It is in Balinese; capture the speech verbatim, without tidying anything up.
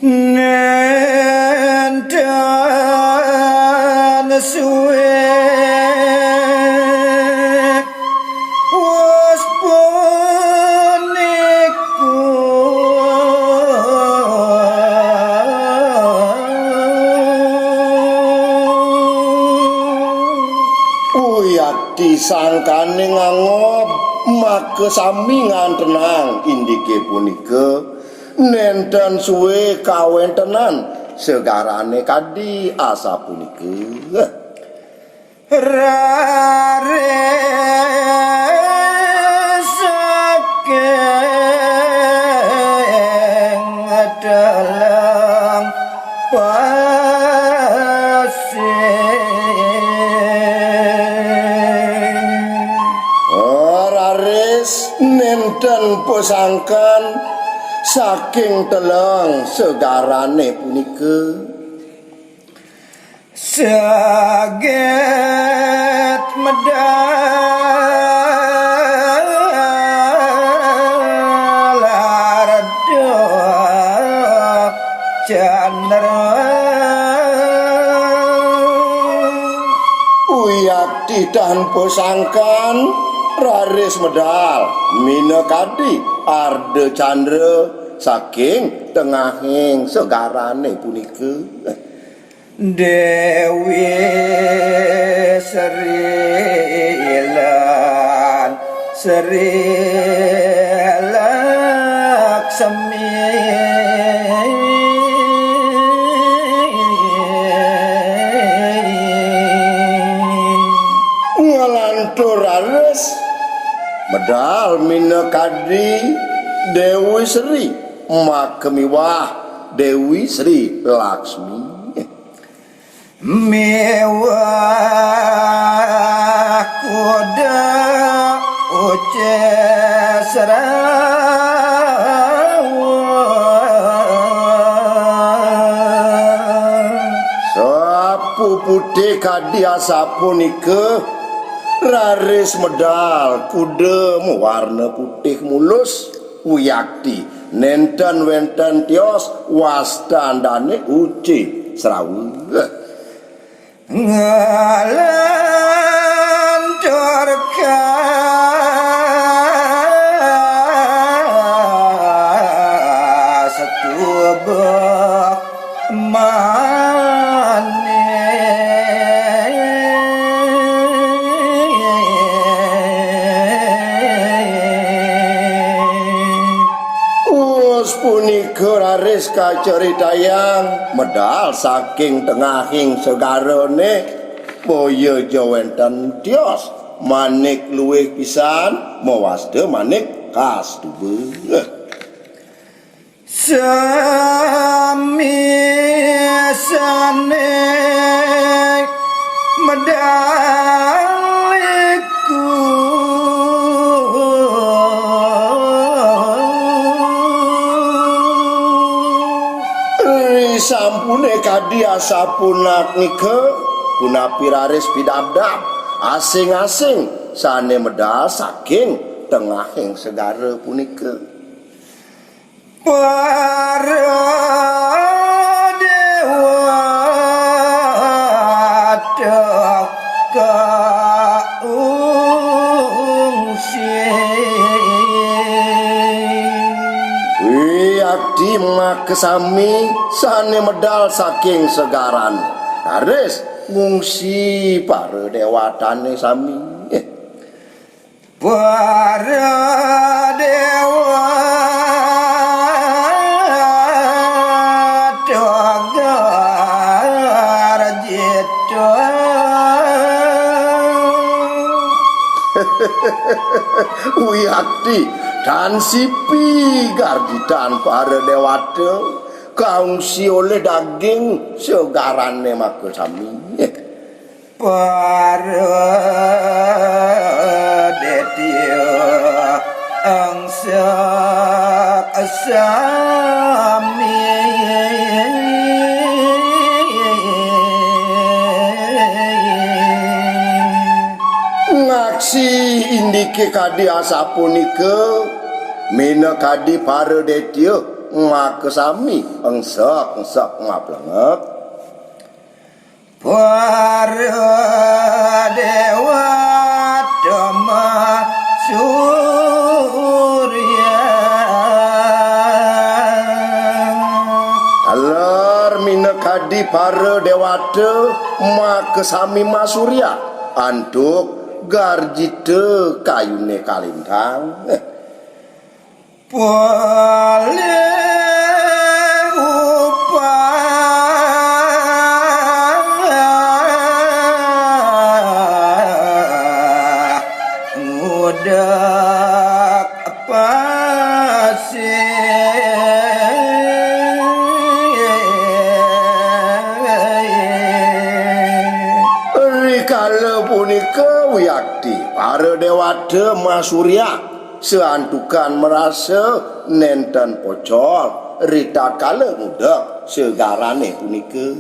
Nénten suwé wus punika. Uyakti sangkané ngangob, maka sami ngantenang indiké punika. Nénten suwé kawéntenan segarané kadi asapunika. Raris saking teleng pasir. Raris nénten pasangkan saking teleng segarané punika. Saget medal arda candra. Uyakti tan pasangkan raris medal minakadi arda candra saking tengahing segarané punika. Déwi Sri lan Sri Laksmi. Nglantur raris medal minakadi Déwi Sri maka miwah Déwi Sri Laksmi. Miwah kuda ucih serawa. Sapu putih kadi asapunika, raris medal kuda mawarna putih mulus. Uyakti, nénten wénten tios wastan dané ucih serawa. Nglantur kasetubuh manik. Wus punika raris kacaritayang medal saking tengahing segarané, boya ja wénten tios manik luwih pisan mawasta manik kastuba. Sami sané medal iku. Risampuné kadi asapunika, punapi raris pidabdab asing-asing sané medal saking tengahing segara punika. Para déwata kaungsi. Wiakti makasami sané medal saking segaran. Raris ngungsi para déwatané sami. Para déwa tegar jita. Wiakti tan sipi garjitan para déwata, kaungsi olih daging segarané makasami. Para détia angsak sami. Ngaksi indiké kadi asapunika, minakadi para détia makasami engsek-engsek maplengek. Para déwa Dama Surya. Taler minakadi para déwata makasami masurya antuk garjita kayuné kalintang. Polih upah ngudak pasih. Rikala punika wiakti para déwata masurya saantukan marasa nénten pocol ritatkala ngudek segarané punika.